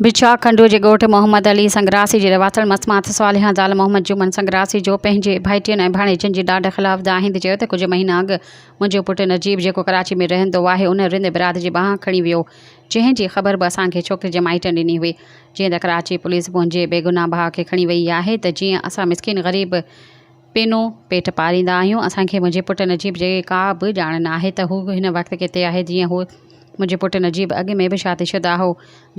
بڇا کنڊو جي ڳوٺ محمد علي سنگراسي جي رهواسڻ مسمات صالحه زال محمد جمن سنگراسي جو پنهنجي ڀائٽين ۽ ڀاڻيجن جي ڏاڍ خلاف دانهيندي چيو ته ڪجهه مهينا اڳ منهنجو پٽ نجيب جيڪو ڪراچي ۾ رهندو آهي ان رند براد جي ٻانهن کڻي ويو جنهن جي خبر به اسان کي ڇوڪري جي مائٽن ڏني هئي جيئن ته ڪراچي پوليس منهنجي بيگناهه ڀاء کي کڻي وئي آهي ته جيئن اسان مسڪين غريب پينو پيٽ پاريندا آهيون. اسان کي منهنجي پٽ نجيب جي ڪا به ڄاڻ ناهي ته هو هن وقت ڪٿي آهي. جيئن هو منهنجو پٽ نجيب اڳ ۾ به شادي شده هو،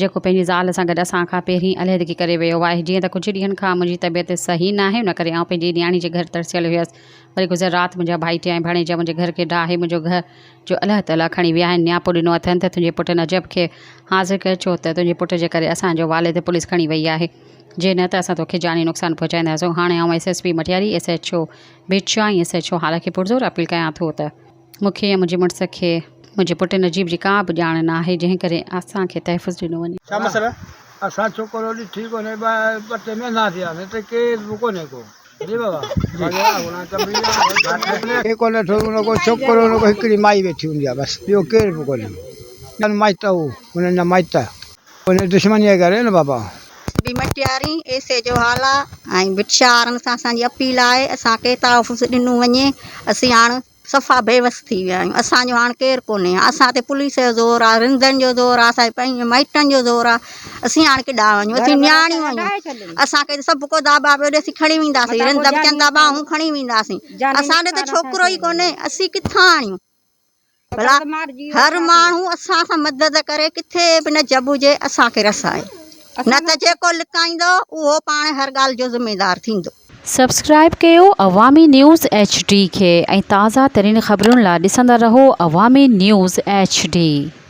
جيڪو پنهنجي زال سان گڏ اسان کان پهرين علحدگي ڪري ويو آهي. جيئن ته ڪجهه ڏينهن کان منهنجي طبيعت صحيح ناهي، ان ڪري آئون پنهنجي نياڻي جي گهر ترسيل هيس. وري گذريل رات منهنجا ڀائٽيا ۽ ڀاڻيجا منهنجي گهر کي ڊاهي منهنجو گهر جو الهه تلهه کڻي ويا آهن. نياپو ڏنو اٿن ته تنهنجي پٽ نجب کي حاضر ڪر، ڇو ته تنهنجي پٽ جي ڪري اسان جو والد پوليس کڻي وئي آهي. جي نه ته اسان توکي جاني نقصان پهچائينداسون. هاڻي آئون S S P Matiari, S H O Bhit Shah ۽ S H O Hala کي پرزور اپيل ڪيان ٿو ته مون کي ۽ منهنجي مڙس کي منهنجي پٽ نجيب جي ڪا به ڄاڻ ناهي جنهن ڪري اسان کي تحفظ ڏنو وڃي. ڇا مسئلا؟ اسان ڇوڪرو ڏٺي ڪونهي ٻه ٽي مهينا ٿيا آهن هتي ڪير به ڪونهي ڪو جي بابا ڪي ڪونهي ٿو نه ڪو ڇوڪرو نه ڪو هڪڙي مائي ويٺي هوندي آهي بس ٻيو ڪير به ڪونهي مائٽ هو هنن جا مائٽ ان دشمنيء ڪري نه بابا. به Matiari, S H O Hala ۽ Bhit Shah وارن سان اسان جي اپيل آهي اسان کي تحفظ ڏنو وڃي اسين هاڻ صفا بيوس ٿي ويا آهيون اسان جو هاڻ ڪير ڪونهي اسان تي پوليس جو زور آهي رندن جو زور آهي اسان جي پنهنجي مائٽن جو زور آهي اسين هاڻ ڪيڏانهن وڃون اسين نياڻيون آهيون اسان کي سڀ ڪو داٻا پيو ڏي اسين کڻي وينداسين رند به چون ٿا ٻانهون کڻي وينداسين اسان ڏي ته ڇوڪرو ئي ڪونهي اسين ڪٿان آڻيون ڀلا هر ماڻهو اسان سان مدد ڪري ڪٿي به نه جب هجي اسان کي رسائي نه ته جيڪو لڪائيندو اهو پاڻ هر ڳالهه جو ذميدار ٿيندو. سبسڪرائيب ڪيو عوامي نيوز ايڇ ڊي کي ۽ تازه ترين خبرن لا ڏسندا رهو عوامي نيوز ايڇ ڊي.